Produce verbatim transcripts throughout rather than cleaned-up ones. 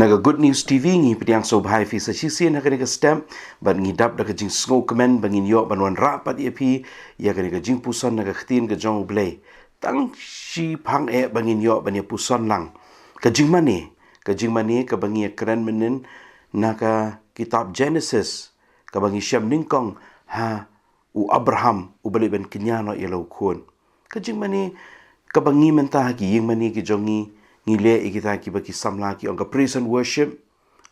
Na ka Good News T V ngi pdiang sngewbha ïa phi sa shisien ha kane ka step, bad ngi dap da ka jingsngewkmen ba ngin ïoh ban wanrah pat ïa phi ïa kane ka jingpuson na ka ktien ka jong U Blei. Tang shi phang eh ba ngin ïoh ban ïa puson lang. Ka jingmane, ka jingmane kaba ngi ïa kren mynnin na ka kitab Genesis, kaba ngi shem nyngkong ha u Abraham uba leit ban kñia noh ïa la u khun. Ka jingmane kaba ngi mynta ha ki ïing mane ki jong ngi, ngi leh ïa kita kiba ki samla ki ong ka praise and worship.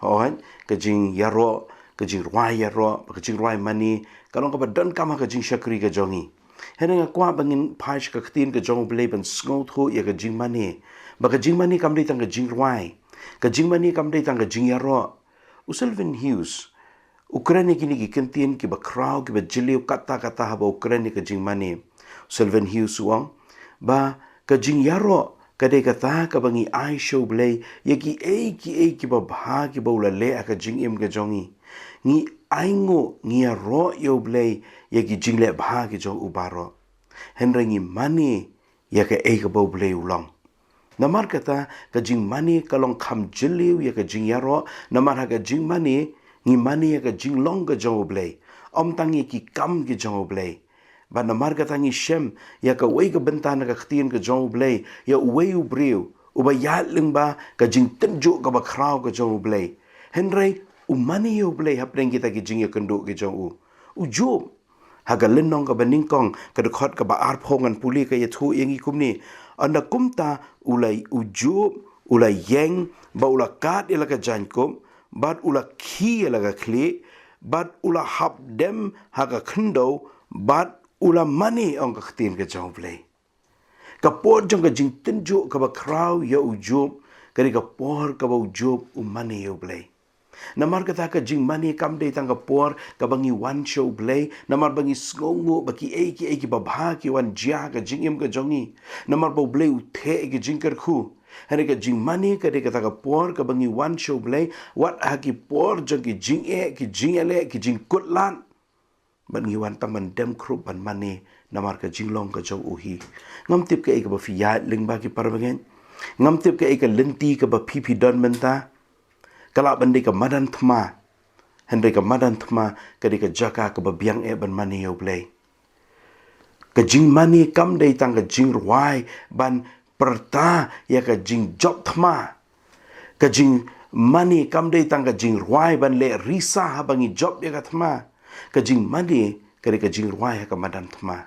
Hooid, ka jingïaroh, ka jingrwai ïaroh, ka jingrwai mane, ka long kaba donkam ha ka jingshakri ka jong ngi. Hynrei nga kwah ba ngin phai sha ka ktien ka jong U Blei ban sngewthuh ïa ka jingmane. Ba ka jingmane kam dei tang ka jingrwai. Ka jingmane kam dei tang ka jingïaroh. U Sylvan Hughes u kren ïa kine ki kyntien kiba khraw, kiba jylliew katta katta haba u kren ïa ka jingmane. U Sylvan Hughes u ong ba ka jingïaroh ka dei kata kaba ngi ai sha U Blei ïa kiei kiei kiba bha kiba u la leh ha ka jingim ka jong ngi. Ngi ainguh, ngi ïaroh ïa U Blei ïa ki jingleh bha ki jong u baroh. Hynrei ngi mane ïa kaei kaba U Blei u long. Namar kata, ka jingmane ka long kham jylliew ïa ka jingïaroh, namar ha ka jingmane ngi mane ïa ka jinglong ka jong U Blei. Ym tang ïa ki kam ki jong U Blei. Bad namar kata ngi shem ïa kawei ka bynta na ka ktien ka jong U Blei, ïa uwei u briew uba ïaid lyngba ka jingtynjuh kaba khraw ka jong U Blei. Hynrei u mane ïa U Blei hapdeng kita ki jingïakynduh ki jong u. U Job, ha ka lynnong kaba nyngkong, ka dkhot kaba arphew, ngan pule ka ïathuh ïa ngi kumne. Ynda kumta u la, u Job u la ïeng, bad u la kad ïa la ka jaiñkup, bad u la khie ïa la ka khlieh, bad u la hap dem ha ka khyndew, bad u la mane, ong ka ktien ka jong U Blei. Ka por jong ka jingtynjuh kaba khraw ïa u Job ka dei ka por kaba u Job u mane ïa U Blei. Namar kata ka jingmane kam dei tang ka por kaba ngi wan sha U Blei, namar ba ngi sngewnguh ba kiei kiei kiba bha ki wan jia ha ka jingim ka jong ngi. Namar ba U Blei u theh ïa ki jingkyrkhu. Hynrei ka jingmane ka dei kata ka por kaba ngi wan sha U Blei, wat ha ki por jong ki jingeh, ki jingïaleh, ki jingkutlad. Bad ngi wan tang ban dem khrup ban mane namar ka jinglong ka jong u hi. Ngam tip kaei kaba phi ïaid lyngba, ki parabangeit. Ngam tip kaei ka lynti kaba phi phi don mynta. Ka lah ban dei ka madan thma. Hynrei ka madan thma ka dei ka jaka kaba biang eh ban mane ïa U Blei. Ka jingmane kam dei tang ka jingrwai ban pyrta ïa ka jingjop thma. Ka jingmane kam dei tang ka jingrwai ban leh risa haba ngi jop ïa ka thma. Ka jingmane ka dei ka jingrwai ha ka madan thma.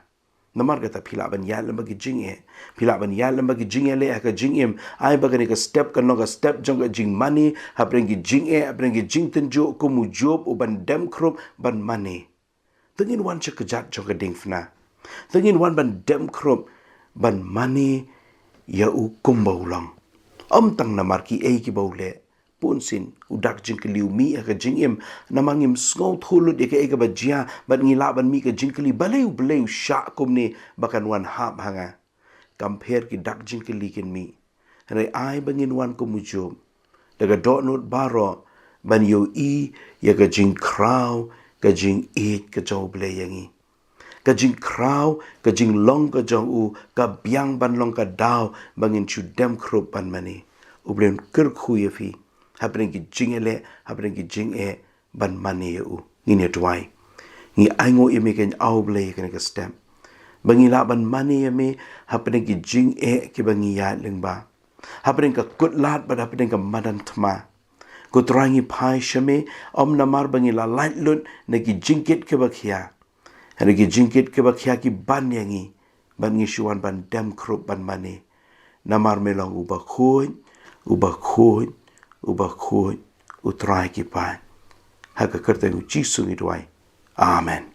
Namar kata phi lah ban ïaid lyngba ki jingeh, phi lah ban ïaid lyngba ki jingeh leh ha ka jingim. Ai ba kane ka step kan long ka step jong ka jingmane hapdeng ki jingeh, hapdeng ki jingtynjuh, kum u Job u ban dem khrup ban mane. Te ngin wan sha kjat jong ka diengphna. Te ngin wan ban dem khrup ban mane ïa u kumba u long. Ym tang namar kiei kiba u leh. Bunsien u dak jingkylli u mih ha ka jingim, namar ngim sngewthuh lut ïa kaei kaba jia, bad ngi lah ban mih ka jingkylli, balei U Blei u shah kumne ba kan wan hap ha nga. Kam pher ki dak jingkylli kin mih. Hynrei ai ba ngin wan kum u Job da ka dohnud baroh ban ïohi ïa ka jingkhraw, ka jingïeit ka jong U Blei ïa ngi. Ka jingkhraw, ka jinglong ka jong u ka biang ban long ka daw ba ngin shu dem khrup ban mane. U Blei un kyrkhu ïa phi hapdeng ki jingeh leh, hapdeng ki jingeh ban mane ïa u. Ngin ïa duwai. Ngi ainguh ïa me, kynja U Blei, ïa kane ka step ba ngi lah ban mane ïa me hapdeng ki jingeh kiba ngi ïaid lyngba, hapdeng ka kutlad bad hapdeng ka madan thma. Ko Trai, ngi phai sha me, ym namar ba ngi la lait lut na ki jingkit kiba khia. Hynrei ki jingkit kiba khia ki ban ïa ngi bad ngi shu wan ban dem khrup ban mane. Namar me long uba khuid, uba khuid, uba khuid, U Trai ki paid. Ha ka kyrteng U Jisu ngi duwai. Amen.